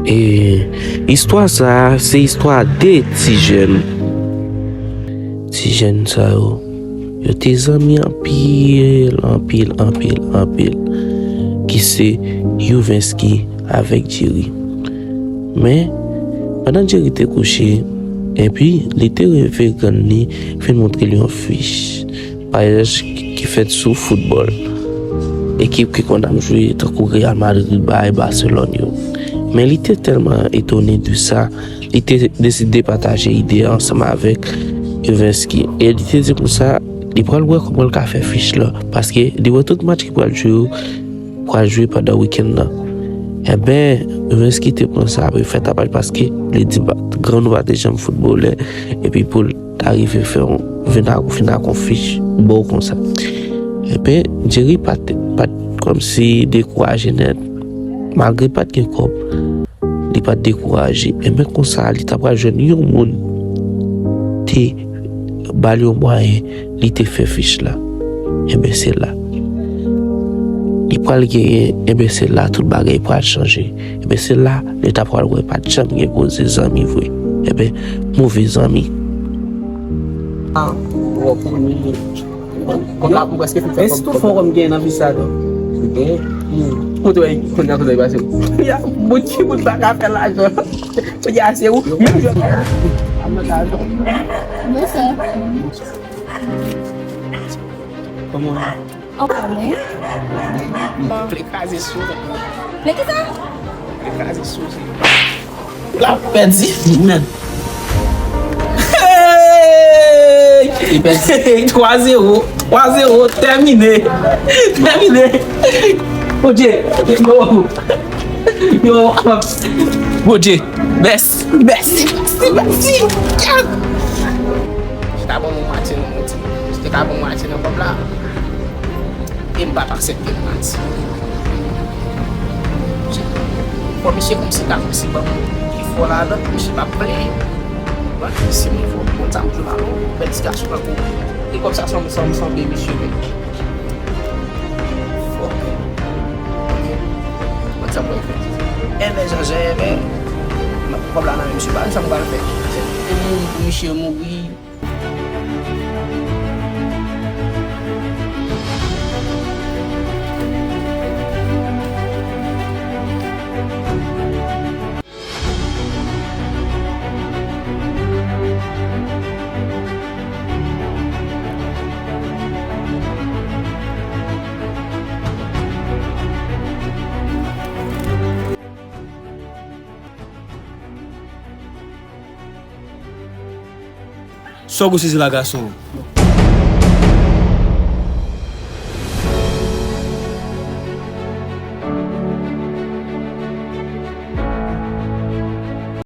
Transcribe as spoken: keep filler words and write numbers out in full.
E istwa sa a, se istwa de ti jèn. Ti jèn sa yo, yo te zanmi anpil, anpil, anpil, anpil, ki se Youvensky avèk Jerry. Men, pandan Jerry te kouche, epi li te reve grann li fin montre li yon fich maryaj ki fèt sou foutbòl. Ekip ki konn ap jwe tankou Real Madrid, bay Barcelone yo. Men li te tèlman etone de sa, li te deside pataje ide a ansanm avèk Youvensky. E li te di konsa, li pral wè kòman l ka fè fich la, paske li wè tout match ki pral jwe yo, pral jwe pandan wikenn nan. Enben, Youvensky te pran sa apre fè tapaj paske li di pa, grann ou pa te janm foutbolè, epi pou l ta rive fè yon, vin ak, vin ak yon fich ba w konsa. Enben, Jerry pa t, pa t kòmsi dekouraje nèt, malgre pa t gen kòb, li pa t dekouraje. Enben, konsa, li ta pral jwenn yon moun te ba l yon mwayen, li te fè fich la. Enben, se la. Li pral genyen, enben, se la tout bagay pral chanje. Enben, se la, li ta pral wè pa t janm gen koze zanmi vre. Enben, move zanmi. Ah, bon, pou nou. Kòb la, mwen prèske fin fè kòb. Men si tout fò kòm gen nan vi sa, non. Gen. Kote wè, kote wè, kote wè, pase. Ya, bout ki bout pa ka fè lajan. Kounye a se ou, menm jan. Bonsoir. Kòman? An fòm, wi. Bon. Vle kraze sou. Vle ki sa? Vle kraze sou, se. L ap pèdi, men. Hey! Li pèdi. Twa zewo. Twa zewo. Tèmine. Tèmine. Bondye. Yo. Yo. Bondye. Mèsi. Mèsi. Mèsi. Mèsi. Yes! Si ta ban mwen mwatye nan mwen ti. Si te ka ban mwen mwatye nan kòb la. E m p ap aksepte l, Mati. Fò misye kòmsi ta fè si ban m efò ladan, misye p ap plenyen. Bon, si m fò, bon, sa m di la, non, bèl ti gason tankou w. E kòb sa sanble, sanble, sanble misye menm. Fòk. Bon, sa mwen fè. Enben, Jean-Jean, enben, kòb la nan men misye, pa sa m pral fè. Se pou misye mouri. Sa w gon sezi la, gason?